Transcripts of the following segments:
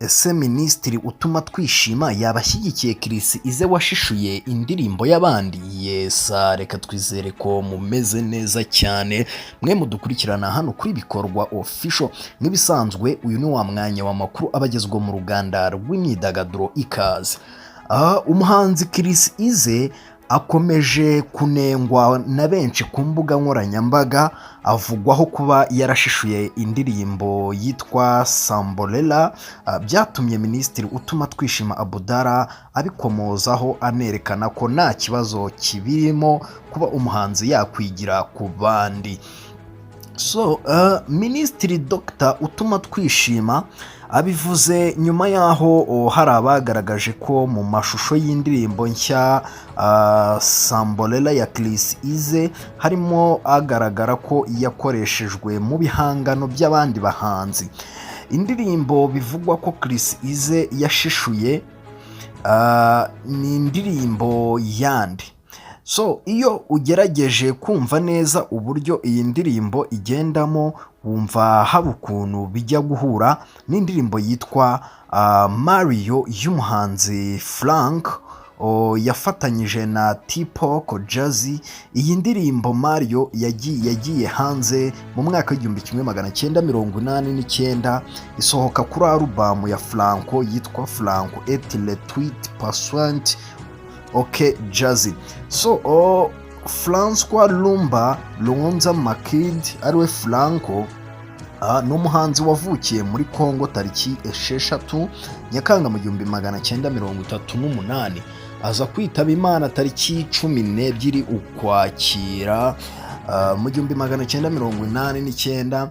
Ese Minisitiri Utumatwishima yaba ashyigikiye Chriss Eazy washishuye indirimbo y'abandi? Yes, reka twizere ko mumeze neza cyane, mwe mudukurikirana hano kuri Bikorwa Official. Nk'ibisanzwe, uyu ni wa mwanya w'amakuru abagezwa mu ruganda rw'imyidagaduro. Ikaze. Umuhanzi Chriss Eazy akomeje kunengwa na benshi ku mbuga nkoranyambaga, avugwaho kuba yarashishuye indirimbo yitwa Sambolela. Byatumye Minisitiri Utumatwishima Abdallah abikomozaho, anerekana ko nta kibazo kibirimo kuba umuhanzi yakwigira ku bandi. So Minisitiri Dr Utumatwishima abivuze nyuma y'aho hari abagaragaje ko mu mashusho y'indirimbo nshya Sambolela ya Chriss Eazy harimo agaragara ko yakoreshejwe mu bihangano by'abandi bahanzi. Indirimbo bivugwa ko Chriss Eazy yashishuye ni indirimbo yandi. So iyo ugerageje kumva neza uburyo iyi ndirimbo igendamo, wumva hari ukuntu bijya guhura n'indirimbo yitwa Mario y'umuhanzi Frank yafatanyije na T-Pop Jazzy. Iyi ndirimbo Mario yagiye hanze mu mwaka w'1989, isohoka kuri alubamu ya Franco yitwa Franco et le Tout Puissant OK Jazzy. So François Lumba Luanzo Makiadi, ariwe Franco, ni umuhanzi wavukiye muri Congo tariki 6 Nyakanga mu 1938, aza kwitaba Imana tariki 12 Ukwakira mu 1989,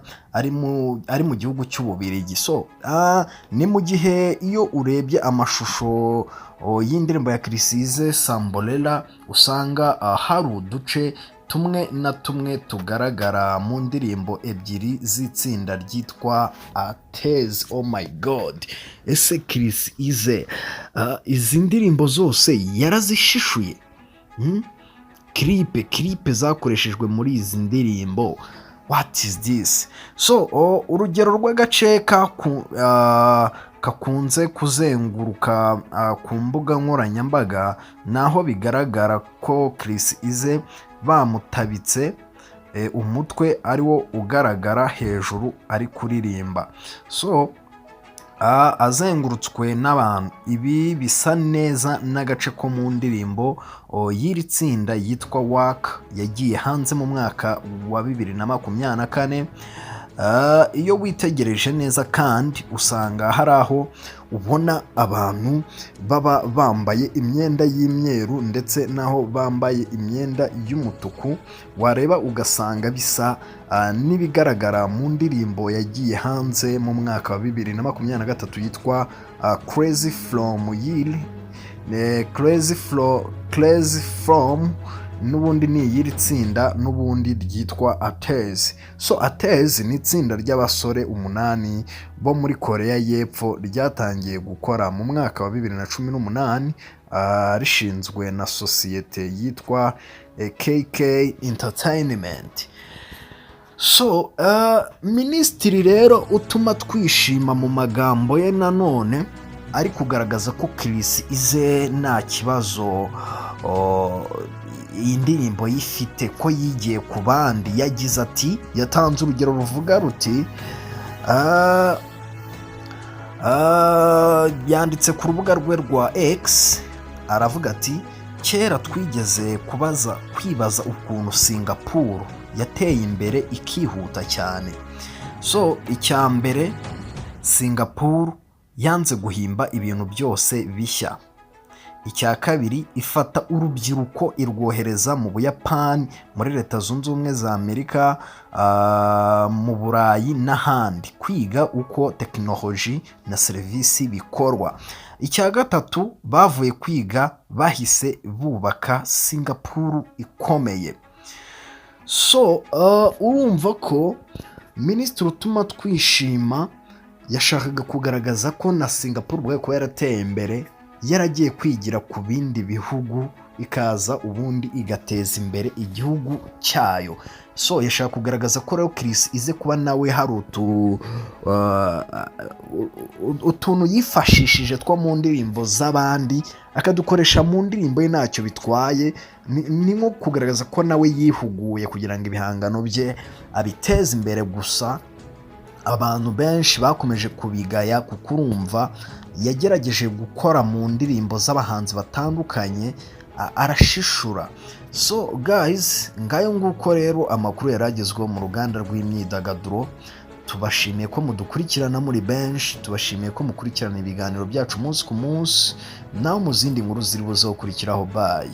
ari mu gihugu cy'Ububirigi. So ni mu gihe iyo urebye amashusho y'indirimbo ya Chriss Eazy Sambolela, usanga hari uduce tumwe na tumwe tugaragara mu ndirimbo ebyiri z'itsinda ryitwa Ateez. Oh my God, ese Chriss Eazy izi ndirimbo zose yarazishishuye? Clip zakoreshejwe muri izi ndirimbo, what is this? So urugero rw'agace kakunze kuzenguruka ku mbuga nkoranyambaga ni aho bigaragara ko Chriss Eazy bamutabitse umutwe, ariwo ugaragara hejuru ari kuririmba, so azengurutswe n'abantu. Ibi bisa neza n'agace ko mu ndirimbo y'iri tsinda yitwa Work yagiye hanze mu mwaka wa 2024. Iyo witegereje neza kandi, usanga hari aho ubona abantu baba bambaye imyenda y'imyeru ndetse n'aho bambaye imyenda y'umutuku, wareba ugasanga bisa n'ibigaragara mu ndirimbo yagiye hanze mu mwaka wa 2023 yitwa Crazy From Yiri Crazy From, n'ubundi ni iy'iri tsinda n'ubundi ryitwa Ateez. So Ateez ni itsinda ry'abasore umunani bo muri Koreya y'Epfo ryatangiye gukora mu mwaka wa 2018, rishinzwe na sosiyete yitwa KK Entertainment. So Minisitiri rero Utumatwishima mu magambo ye nanone ari kugaragaza ko Chriss Eazy nta kibazo iyi ndirimbo yifite ko yigiye ku bandi. Yagize ati, yatanze urugero ruvuga ruti yanditse ku rubuga rwe rwa X, aravuga ati: "Kera twigeze kubaza kwibaza ukuntu Singapuru yateye imbere ikihuta cyane. So icya mbere, Singapuru yanze guhimba ibintu byose bishya. Icya kabiri, ifata urubyiruko irwohereza mu Buyapani, muri Leta Zunze Ubumwe za Amerika, mu Burayi n'ahandi kwiga uko tekinoloji na serivisi bikorwa. Icya gatatu, bavuye kwiga bahise bubaka Singapuru ikomeye." So urumva ko Minisitiri Utumatwishima yashakaga kugaragaza ko na Singapuru ubwayo kuba yarateye imbere yaragiye kwigira ku bindi bihugu. ikaza ubundi igateza imbere igihugu cyayo. So yashaka kugaragaza ko rero Chris ize kuba nawe hari utuntu yifashishije two mu ndirimbo z'abandi, akadukoresha mu ndirimbo ye, ntacyo bitwaye. Ni nko kugaragaza ko nawe yihuguye kugira ngo ibihangano bye abiteze imbere. Gusa abantu benshi bakomeje kubigaya, kuko urumva yagerageje gukora mu ndirimbo z'abahanzi batandukanye, arashishura. So guys, ngayo nguko rero amakuru yari agezweho mu ruganda rw'imyidagaduro. Tubashimiye ko mudukurikirana muri benshi, tubashimiye ko mukurikirana ibiganiro byacu umunsi ku munsi. Naho mu zindi nkuru ziri buze gukurikiraho, bye.